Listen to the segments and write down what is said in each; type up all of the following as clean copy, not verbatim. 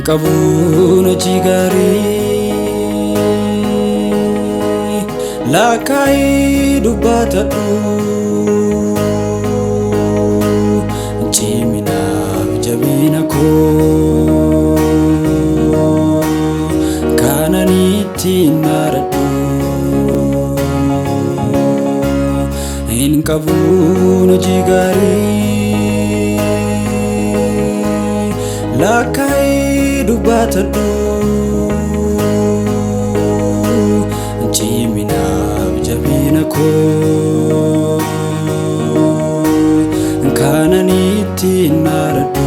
Qabuun hojii gaarii lakkaa'ii dubbatadhu, ciminaaf jabina koo kanan ittiin maradhu. Hin qabuun hojii gaarii lakkaa'ii dubbatadhu, ciminaaf jabina koo kanan ittiin maradhu.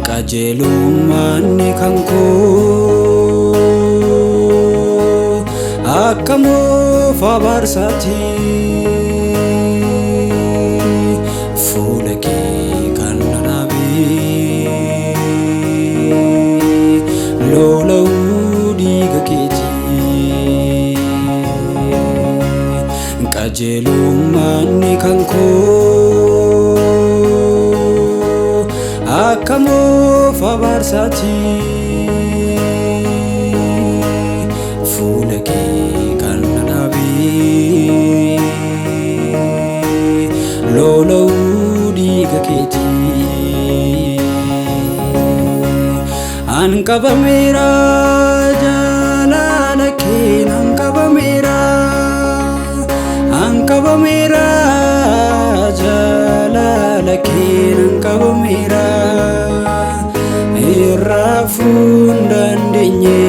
Qajeelummaan kan koo akka moofa baarsaati, fuula kee kan na dhaabee lola'uu dhiiga keeti. Qajeelummaan kan koo akka moofa baarsaati, fuula kee kan na dhaabee lola'uu dhiiga keeti. An qabameera jaalala keen, an qabameera, an qabameera jaalala keen, an qabameera, irraa fuun dandeenye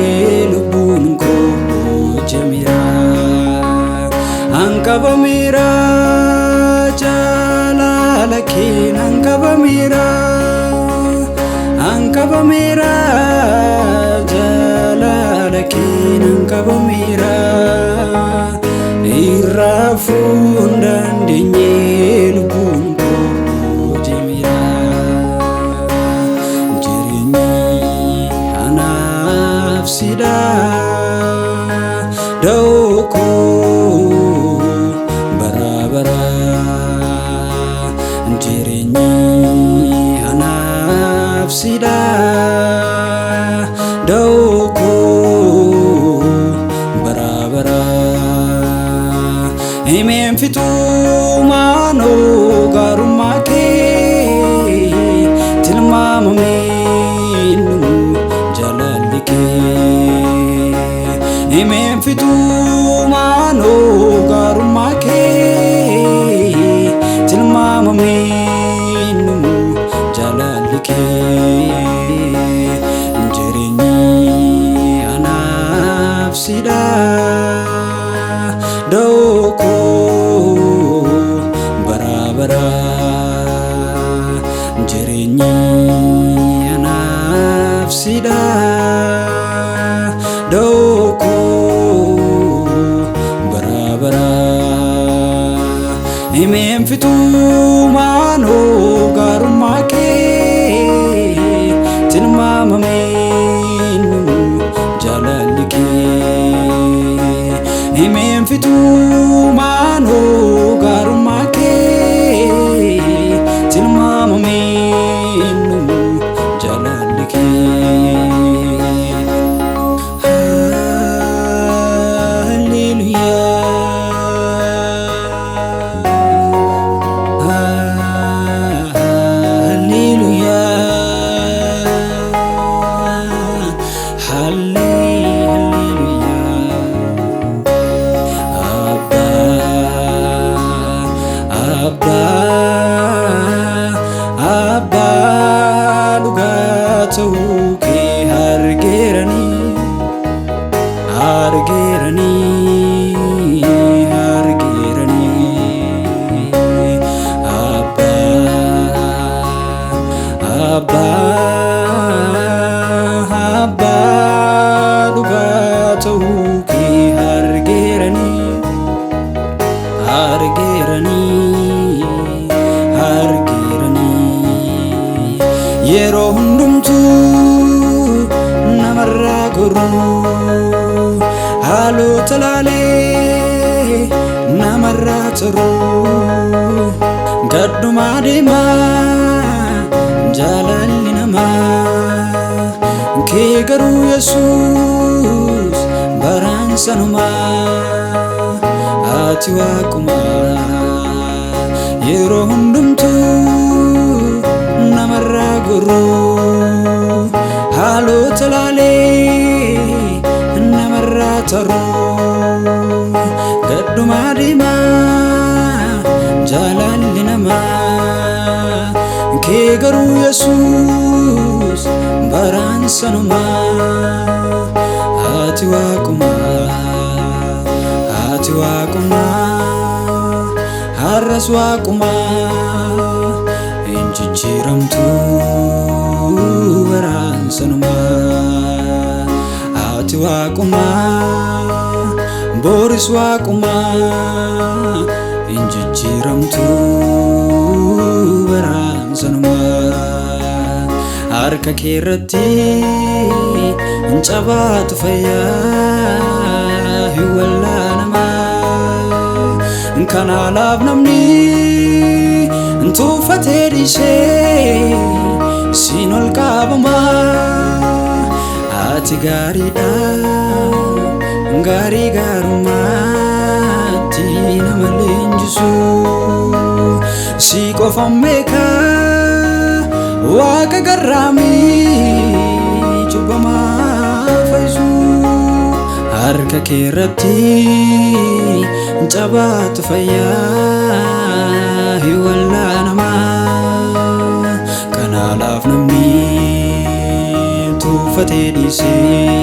lubbuun koo boojameera. An qabameera jaalala keen, an qabameera, an qabameera jaalala keen, an qabameera, irraa fuun dandeenye lubbuun koo boojameera. Jireenyi anaaf sidha, da'oo koo bara bara. Jireenyi anaaf sidha, da'oo koo bara bara. Himeen fixuu maanoo gaarummaa kee, tilmaamameen dhumu jaalalli kee. Himeen fixuu maanoo gaarummaa kee, tilmaamameen dhumu jaalalli kee. Jireenyi anaaf sidha, da'oo koo bara bara. Jireenyi anaaf sidha, da'oo koo bara bara. Himeen fixuu maanoo gaarummaa kee, tilmaamameen dhumu jaalalli kee. Himeen fixuu maanoo gaarummaa kee, tilmaamameen dhumu jaalalli kee. Hallelujah. Hallelujah. Hallelujah. Abbaa, Abbaa, Abbaa, dhugaa ta'uu kee argeeranii, argeeranii, argeeranii. Abbaa, Abbaa, Abbaa, dhugaa ta'uu kee argeeranii, argeeranii, argeeranii. Yeroo hundumtuu namarraa goruu, haalota laalee namarraa turuu, gaddumaa deemaa. Jaalalli namaa kee garuu Yesuus baraan sanumaa. Ati waaqumaa yeroo hundumtuu namarraa goruu, haalota laalee namarraa taruu, gaddumaa deemaa jaalalli namaa kee garuu Yesuus baraan sanumaa. Ati waaqumaa, ati waaqumaa, har'as waaqumaa, hin jijjiiramtu baraan sanumaa. Ati waaqumaa, boris waaqumaa, hin jijjiiramtu baraan sanumaa. Harka kee irratti hin cabaatu fayyaa hin wallaanamaa. Kanaalaaf namni tuuffatee dhiisee siin ol qabamaa. Ati gaariidha, gaarii gaarummaatti nama leenjisu. Si qofaan beekaa waaqa garraamii cubbamaa fayyisu. Harka kee irratti cabaatu fayyaa hin wallaanamaa. Kanaalaaf namni tuuffatee dhiisee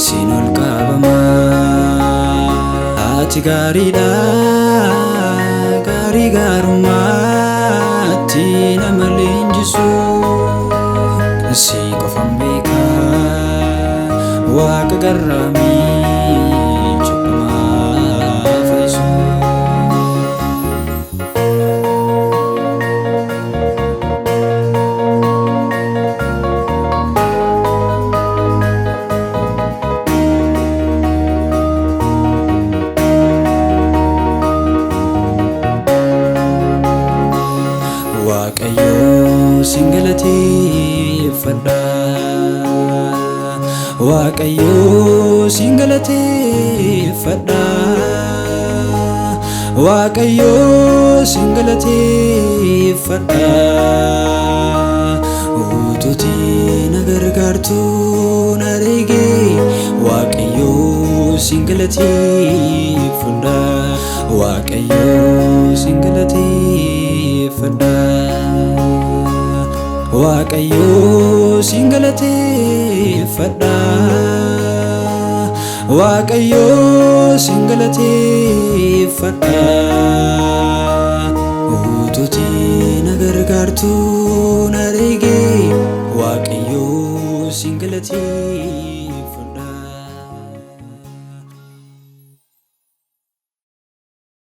siin ol qabamaa. Ati gaariidha, gaarii gaarummaatti nama leenjisu. Si qofaan beekaa waaqa garraamii cubbamaa fayyisu. Waaqayyo sin galateeffadha. Waaqayyo sin galateeffadha. Waaqayyo sin galateeffadha. Utuuti na gargaartu na argee, Waaqayyo sin galateeffadha. Waaqayyo sin galateeffadha. Waaqayyo sin galateeffadha. Waaqayyo sin galateeffadha. Utuuti na gargaartu na argee, Waaqayyo sin galateeffadha.